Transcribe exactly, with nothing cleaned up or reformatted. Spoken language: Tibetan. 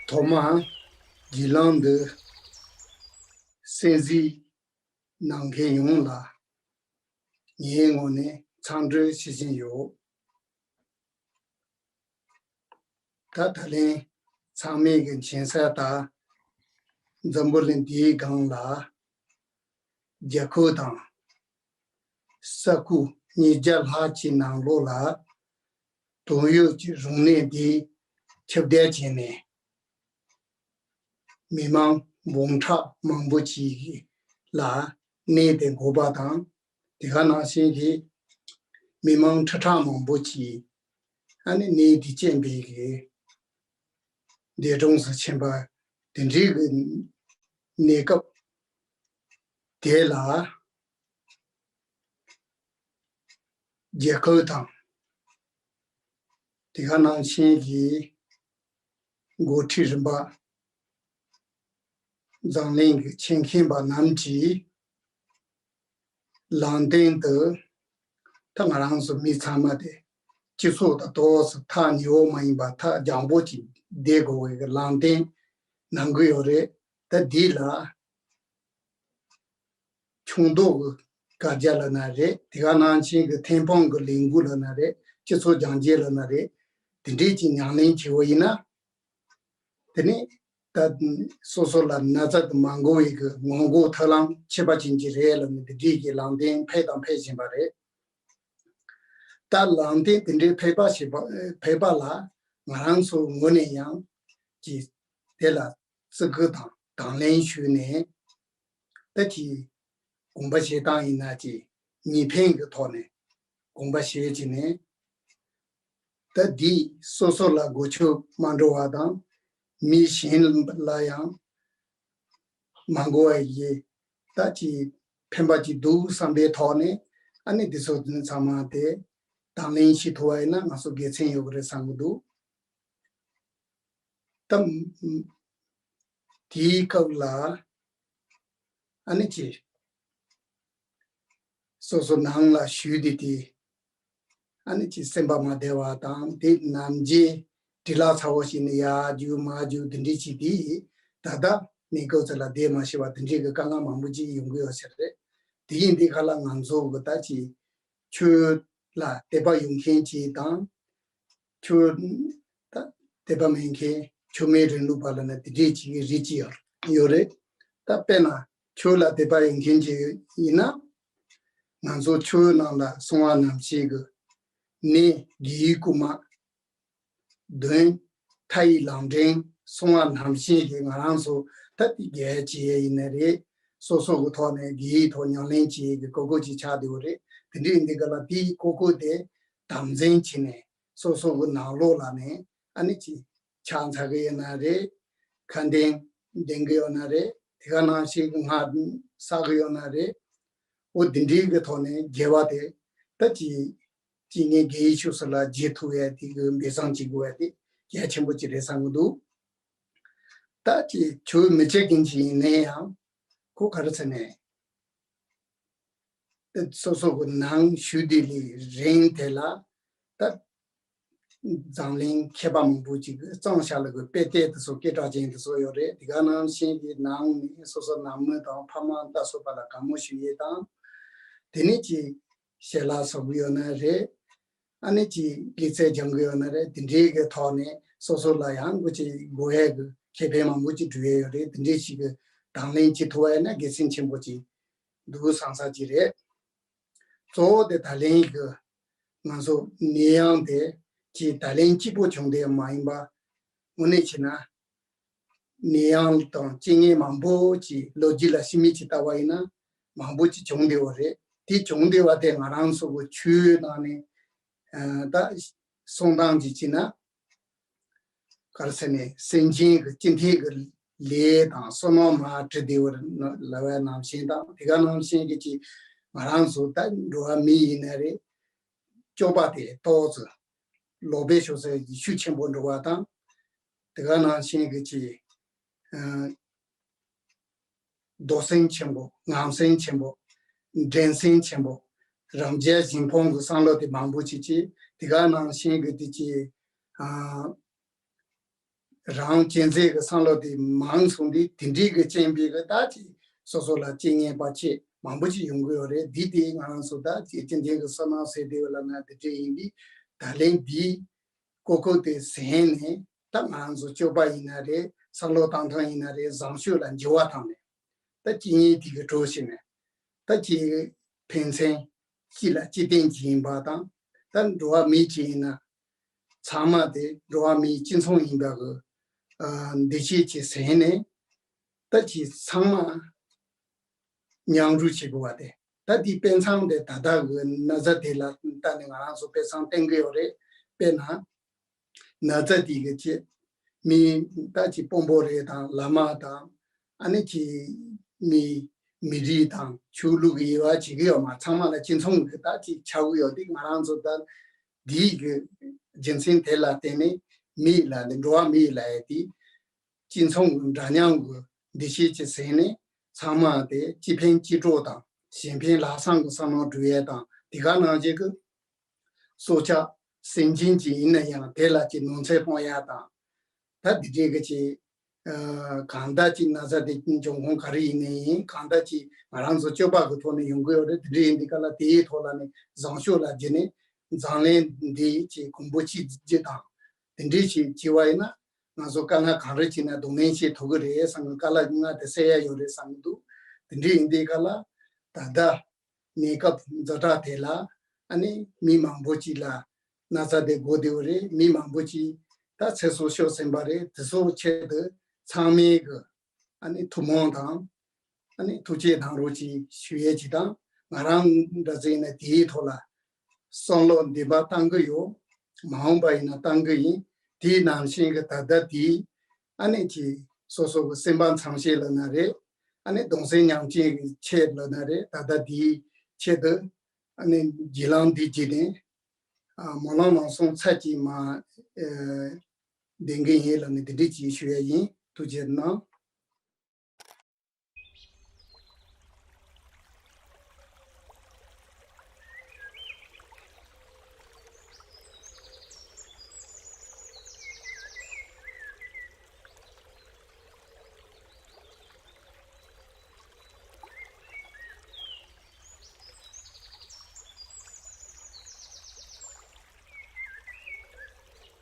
ཐོག་མར་བརྒྱུད་ལམ་འདི་གསན་གཟིགས་གནང་མཁན་ཡོངས་ལ་ངའི་ངོས་ནས་འཚམས་འདྲི་ཞུ་བཞིན་ཡོད། ད་ད་ལན་ཚང་མས་ཀྱི་མཁྱེན་གསལ་ལྟར་འཛམ་བུ་གླིང་འདིའི་སྒང་ལ་རྒྱལ་ཁབ་དང་ས་ཁུལ་ཉིས་བརྒྱ་ལྷག་ཅིག་ནང་ལོགས་ལ་དོན་ཡོད་ཀྱི་རིག་གནས་འདི་ཁྱབ་གདལ་བྱས་ནས། མི་མང་འབུམ་ཕྲག་མང་པོ་ཅིག་ལ་གནས་དེ་འགོ་པ་དང་། དེ་ག་ནང་བཞིན་གྱི་མི་མང་ཁྲི་ཕྲག་མང་པོ་ཅིག་ཨ་ནི་གནས་དེ་རྐྱེན་པས་ཀྱི་འདས་གྲོངས་སུ་ཕྱིན་པ་དེ་འདྲའི་གི་གནས་སྐབས་དེ་ལ། རྒྱལ་ཁབ་དང་། དེ་ག་ནང་བཞིན་གྱི་འགོ་ཁྲིད་རིམ་པ། འཛམ་གླིང་གི་ཆེད་མཁས་པ་རྣམས་ཀྱིས་ལམ་སྟོན་དུ། ད་ང་རང་ཚོ་མི་ཚང་མ་དེ་སྤྱི་ཚོགས་དང་ཏོག་ཙམ་ཐག་ཉེ་བོ་མ་ཡིན་པར་ཐག་རྒྱང་པོ་ཅིག་བསྡད་དགོས་པའི་ལམ་སྟོན་གནང་གི་ཡོད་རེད། ད་འདི་ལ། ཆུང་མདོག་གི་དཀའ་རྒྱ་ལབ་ན་རེད། དེ་ག་ནང་བཞིན་གྱི་ཐོན་ཁུངས་ཀྱི་ལས་འགུལ་ལབ་ན་རེད། སྤྱི་ཚོགས་སྦྱང་བརྗེད་ལབ་ན་རེད། དེ་འདྲས་ཀྱི་ཉམས་ལེན་བྱེད་པ་ཡིན་ན། དེ་ནི་ད་སོ་སོ་ལ་ན་ཚ་དེ་མ་འགོ་བའི་གི་སྔོན་འགོག་ཐབས་ལམ་ཁྱད་པར་ཅན་ཅིག་རེད་ལབ་ནས་དེ་འདྲས་ཀྱི་ལམ་སྟོན་ཕེབས་དང་ཕེབས་བཞིན་པ་རེད། ད་ལམ་སྟོན་དེ་འདྲས་ཕེབས་པ་ཞེས་པ་ཕེབས་པ་ལ་ང་རང་ཚོ་ངོས་ནས་ཡང་ཀྱི་དེ་ལ་བརྩི་བཀུར་དང་དང་ལེན་ཞུས་ནས། ད་ཀྱི་དགོངས་པ་བཞེས་སྟངས་ཡིན་ན་ཀྱི་གཉིས་ཕན་གྱི་ཐོག་ནས་དགོངས་པ་བཞེས་བྱས་ནས། ད་འདི་སོ་སོ་ལ་གོ་ཆོད་མ་འགྲོ་བ་དང་། མི་གཞན་ལ་ཡང་མ་འགོ་བ་ཡི་ད་ཀྱི་ཕན་པ་ཅིག་འདུག་བསམ་པའི་ཐོག་ནས། ཨ་ནི་འདི་ཚོ་ཚང་མ་དེ་དང་ལེན་བྱེད་ཐུབ་པ་ཡིན་ན་ང་ཚོ་དགེ་མཚན་ཡོད་ཀྱི་རེད་བསམ་གྱི་འདུག་ད་དེའི་སྐབས་ལ་ཨ་ནི་ཅི། སོ་སོ་ནང་ལ་ཞུས་ཏེ་དེ། ཨ་ནི་ཅི་སེམས་པ་མ་བདེ་བ་དང་། དེ་ནམ་རྗེས་འབྲི་ལག་ཚ་བོ་ཞིག་ནས་ཡར་རྒྱུག་མར་རྒྱུག་དེ་འདྲས་ཅིག་དེ། ད་ལྟ་གནས་སྐབས་ཚོ་ལ་བསྡད་མ་ཤེས་པ་དེ་འདྲས་ཀྱི་དཀའ་ངལ་མང་པོ་ཅིག་ཡོང་གི་ཡོད་ས་རེད། དེ་ཡིན་དུས་ཁ་ལ་ང་ཚོ་གི་ད་ཅི་ཆོས་ལ་དད་པ་ཡོད་མཁན་ཅིག་དང་། ཆོས་ད་དད་པ་མེད་མཁན་ཆོས་མེད་རིང་ལུགས་པ་ལབ་ན་དེ་འདྲས་ཅིག་གི་རིགས་ཅིག་ཡོད་ཡོད་རེད། ད་དཔེར་ན་ཆོས་ལ་དད་པ་ཡོད་མཁན་ཅིག་ཡིན་ན། ང་ཚོ་ཆོས་ནང་ལ་གསང་བ་རྣམ་བཤད་ཀྱི་གནས་དགེ་བའི་བསྐུལ་མ། འདོན། མཐའ་ཡི་ལམ་འདྲེན། གསང་བ་རྣམ་བཤད་ཀྱི་ང་རང་ཚོ་ད་དེ་རྒྱལ་བྱེད་ཡས་ཡིན་ནི་རེད། སོ་སོ་གི་ཐོག་ནས་དགེ་བའི་ཐོག་ཉམས་ལེན་བྱེད་ཡས་ཀྱི་གོ་སྐབས་ཅིག་ཆགས་བསྡད་ཡོད་རེད། དེ་འདྲའི་འདི་ག་ལ་དེའི་གོ་སྐབས་དེ་དམ་འཛིན་བྱས་ནས་སོ་སོ་གི་ནང་ལོགས་ལ་ནས་ཨ་ནི་ཅིག་ཕྱག་འཚལ་གི་ཡོད་ན་རེད། ཁ་འདོན་འདོན་གི་ཡོད་ན་རེད། དེ་ག་ནང་བཞིན་གྱི་སྔགས་བསགས་གི་ཡོད་ན་རེད། འོ་དེ་འདྲའི་གི་ཐོག་ནས་དགེ་བ་དེ་ད་ཅི་ཅི་ངས་དགེ་བའི་ཕྱོགས་སུ་ལ་བྱེད་ཐུབ་ཡ་དེ་གི་འབད་བཟང་བྱེད་དགོས་ཡ་དེ་གལ་ཆེན་པོ་ཅིག་རེད་བསམ་གི་འདུག་ད་ཅི་ཆོས་མི་བྱེད་མཁན་ཅིག་ཡིན་ན་ཡང་ཁོ་ག་རེ་ཟེར་ནས། སོ་སོ་གི་ནང་ཞུ་དེ་ལས་རིང་དེ་ལ་ད་འཛམ་གླིང་མཁས་པ་མང་པོ་ཅིག་གིས་གཙང་ཤ་ལ་གི་དཔེ་དེབ་དེ་ཚོ་སྐད་གྲགས་ཅན་དེ་ཚོ་ཡོད་རེད། དེ་ག་ནང་བཞིན་གྱི་ནང་ནས་སོ་སོ་ནང་མི་དང་ཕ་མ་ལྟ་སོགས་པ་ལ་དགའ་མོ་ཞུ་ཡས་དང་། དེ་ནས་ཀྱི་ཞལ་ལག་བཟོ་གི་ཡོད་ན་རེད། ཨ་ནི་ཅིག་དགེ་རྩ་སྦྱང་གི་ཡོད་ན་རེད། དེ་འདྲའི་གི་ཐོག་ནས་སོ་སོ་ལ་ཡང་གོ་ཅིག་དགོས་ཡས་གི་ཁེ་ཕན་མང་པོ་ཅིག་འགྲོ་ཡས་ཡོད་རེད། དེ་འདྲའི་ཞིག་གི་དང་ལེན་བྱེད་ཐུབ་པ་ཡིན་ན་དགེ་མཚན་ཆེན་པོ་ཅིག་འདུག་བསམ་ས་ཅིག་རེད། གཙོ་བོ་དེ་ད་ལན་གི་ང་ཚོ་ནད་ཡམས་དེ་ཅིག་ད་ལན་གཅིག་པོ་བྱུང་དེ་མ་ཡིན་པ། དངོས་གནས་བྱས་ན་ནད་ཡམས་དང་རྐྱེན་ངན་མང་པོ་ཅིག་ལོ་རྒྱུས་ལ་ཕྱི་མིག་ཅིག་ལྟ་བ་ཡིན་ན་མང་པོ་ཅིག་བྱུང་བསྡད་ཡོད་རེད། དེ་བྱུང་བསྡད་པ་དེ་ང་རང་ཚོ་གི་ཆོས་ནང་ནས་ཨ་ད་གསུང་སྟངས་ཅིག་བྱས་ན། ག་རེ་ཟེར་ནས་སེམས་ཅན་གྱི་ཅི་ཐེག་གི་ལས་དང་བསོད་ནམས་མར་བྲི་བདེ་བར་ལབ་པ་ནང་བཞིན་དང་། དེ་ག་ནང་བཞིན་གྱི་ཅིག་ང་རང་ཚོ་ད་འགྲོ་བ་མི་ཡིན་ན་རེད། སྐྱོབ་པ་དེ་ཏོག་ཙམ་ལོག་པའི་ཕྱོགས་སུ་ཤུགས་ཆེན་པོ་འགྲོ་བ་དང་། དེ་ག་ནང་བཞིན་གྱི་ཅིག་ཨ་མདོ་སེམས་ཆེན་པོ་ངང་སེམས་ཆེན་པོ་འགྲན་སེམས་ཆེན་པོ་རང་རྒྱལ་གཞན་ཕམ་གྱི་བསམ་བློ་དེ་མང་པོ་ཅིག་ཅིག་དེ་ག་ནང་བཞིན་གྱི་དེ་ཅིག་ཨ་ རང་གཅན་གཟན་གྱི་བསམ་བློ་དེ་མང་སོང་དུས་དེ་འདྲའི་གི་རྐྱེན་པས་གི་ད་ཅིག་སོ་སོ་ལ་རྐྱེན་ངན་པ་ཆེ་མང་པོ་ཅིག་ཡོང་གི་ཡོད་རེད། འདི་དེ་ང་རང་ཚོ་ད་ཅིག་སྤྱི་མཐུན་གྱི་བསོད་ནམས་ཟེར་དེ་བ་ལ་ན་དེ་འདྲ་ཡིན་དུས། ད་ལན་འདི་ཀོ་ཀོ་དེ་ཟིན་ནས་ད་ང་རང་ཚོ་སྤྱོད་པ་ཡིན་ན་རེད། བསམ་བློ་བཏང་སྟངས་ཡིན་ན་རེད། བཟང་སྤྱོད་ལ་འགྱུར་བ་བཏང་ནས་ད་རྐྱེན་ངན་དེ་གི་གྲོགས་བྱས་ནས་ད་ཅིག་ཕན་ཚུན་སྤྱི་ལ་སྤྱི་བརྟེན་གྱི་ཡིན་པ་དང་། ད་འགྲོ་བ་མི་གཅིག་ཡིན་ན་ཚང་མ་དེ་འགྲོ་བ་མིའི་གཅིག་མཚུངས་ཡིན་པ་གི་ཨ་འདུ་ཤེས་ཅིག་ཟིན་ནས་ད་ཅིག་ཚང་མ་མཉམ་རུབ་བྱེད་དགོས་པ་དེ། ད་དེའི་དཔེ་མཚམས་དེ་ད་ལྟ་གི་ན་ཚ་དེ་ལ་ལྟ་ནས་ང་རང་ཚོ་དཔེ་མཚམས་བསྟན་གི་ཡོད་རེད། དཔེར་ན། ན་ཚ་དེ་གི་ཆེད་མི་ད་ཅིག་དཔོན་པོ་རེད་དང་། བླ་མ་དང་། ཨ་ནི་ཅིག་མི་མི་རིགས་དང་ཆོས་ལུགས་ཀྱི་དབྱེ་བ་བྱེད་ཀྱི་ཡོད་མ། ཚང་མ་ལ་གཅིག་མཚུངས་ཀྱི་ད་ཅིག་ཆགས་ཀྱི་ཡོད་དེ། ང་རང་ཚོ་ད་འདིའི་གི་རྒྱུ་མཚན་དེ་ལ་བརྟེན་ནས་མི་ལ་ནི་འགྲོ་བ་མི་ལ་ཡ་དེ་གཅིག་མཚུངས་ཀྱི་འདྲ་མཉམ་གྱི་འདུ་ཤེས་ཅིག་ཟིན་ནས་ཚང་མ་དེ་གཅིག་ཕན་གཅིག་གྲོགས་དང་གཞན་ཕན་ལྷག་བསམ་གྱི་བསམ་བློ་འགྲོ་ཡས་དང་། དེ་ག་ནང་བཞིན་གྱི་སྲོག་ཆགས་སེམས་ཅན་ཅིག་ཡིན་ན་ཡང་དེ་ལ་ཅིག་ནོར་འཚེ་སྤོང་ཡ་དང་། ད་འདི་འདྲའི་གི་ཅིག་ཨ་གང་ལྟར་ཅིག་ན་ཚ་དེ་འབྱུང་ཁུངས་ག་རེ་ཡིན་ནའི་ཡིན། གང་ལྟར་ཅིག་ང་རང་ཚོ་སྤྱོད་པ་གི་ཐོག་ནས་ཡོང་གི་ཡོད་རེད། དེ་འདྲ་ཡིན་དུས་ག་ལ་དེའི་ཐོག་ལ་ནས་བཟང་སྤྱོད་ལ་བརྒྱུད་ནས་འཛམ་གླིང་འདི་ཅིག་གོང་བུ་གཅིག་གཅིག་དང་དེ་འདྲའི་ཅིག་བྱས་པ་ཡིན་ན། ང་ཚོ་དཀའ་ངལ་གང་རེ་ཅིག་ན་གདོང་ལེན་བྱེད་ཐུབ་ཀྱི་རེད་བསམ་གི། དཀའ་ལས་ང་དེ་སེལ་ཡ་ཡོད་རེད་བསམ་གི་འདུག་དེ་འདྲ་ཡིན་དུས་ག་ལ་ད་ལྟ་གནས་སྐབས་ཛ་དྲག་དེ་ལ་ཨ་ནི་མི་མང་པོ་ཅིག་ལ་ན་ཚ་དེ་འགོས་བསྡད་ཡོད་རེད། མི་མང་པོ་ཅིག་ད་ཚེ་སྲོག་ཤོར་ཟིན་པ་རེད། དེ་ཚོའི་ཆེད་དུ་ཚང་མས་གི་ཨ་ནི་ཐུགས་སྨོན་དང་། ཨ་ནི་ཐུགས་རྗེ་གནང་རོགས་ཅིག་ཞུ་ཡས་ཅིག་དང་། ང་རང་འདྲ་ཟིག་ཡིན་ན་དེའི་ཐོག་ལ་བསམ་བློ་འདི་མ་བཏང་གི་ཡོད། མ་འོངས་པ་ཡིན་ན་བཏང་གི་ཡིན། དེའི་ནང་བཞིན་གྱི་ད་ལྟ་དེའི་ཨ་ནི་ཅིག་སོ་སོ་གི་སེམས་པ་མཚམས་ཤེས་ལབ་ན་རེད། ཨ་ནི་གདུང་སེམས་མཉམ་སྐྱེད་ཀྱི་ཆེད་ལབ་ན་རེད། ད་ལྟ་དེའི་ཆེད་དུ་ཨ་ནི་བརྒྱུད་ལམ་འདི་བརྒྱུད་ནས་ཨ་སྨོན་ལམ་ལམ་སང་ཚར་གཅིག་མ་ཨ་འདོན་གི་ཡིན་ལབ་ནས་དེ་འདྲ་ཅིག་ཞུ་ཡ་ཡིན། ཐུགས་རྗེ་གནང་།